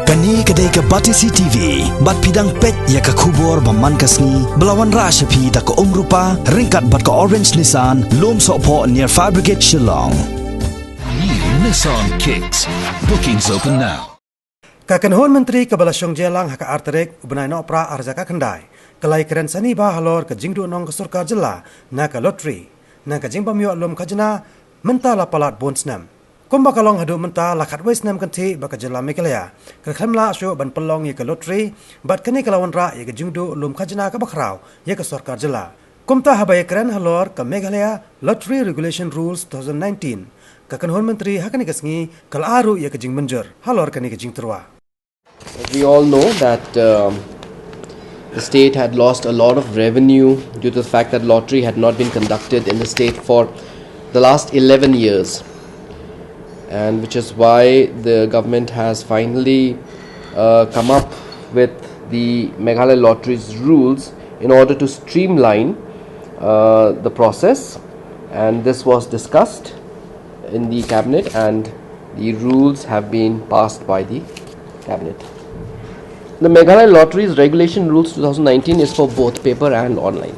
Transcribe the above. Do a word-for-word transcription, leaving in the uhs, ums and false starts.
Kane ka dei ka Batesi T V, bad phi dang peit ïa ka khubor ba man ka sngi, ba la wanrah sha phi da ka Umrupa, ryngkat bad ka Orange Nissan, Lumsohphoh near Fire Brigade Shillong. New Nissan Kicks. Bookings open now. Ka kynhun myntri kaba la shong jingïalang ha ka ar tarik u bnai Nohprah arhajar khyndai, ka la ïakren sani bha halor ka jingduhnong ka sorkar jylla na ka lottery, na ka jingbym ïoh lum khajna mynta la palat bun snem. Kumba ka long haduh mynta la khatwei snem kynthih ba ka jylla Meghalaya ka khlem lah shuh ban pynlong ïa ka lottery, bad kane ka la wanrah ïa ka jingduh lum khajna kaba khraw ïa ka sorkar jylla. Kumta haba ïakren halor ka Meghalaya Lottery Regulation Rules two thousand nineteen, ka kynhun myntri ha kane ka sngi ka la ai ruh ïa ka jingmynjur halor kane ka jingtyrwa. We all know that um, the state had lost a lot of revenue due to the fact that lottery had not been conducted in the state for the last eleven years, and which is why the government has finally uh, come up with the Meghalaya Lotteries rules in order to streamline uh, the process, and this was discussed in the cabinet, and the rules have been passed by the cabinet. The Meghalaya Lotteries Regulation Rules two thousand nineteen is for both paper and online.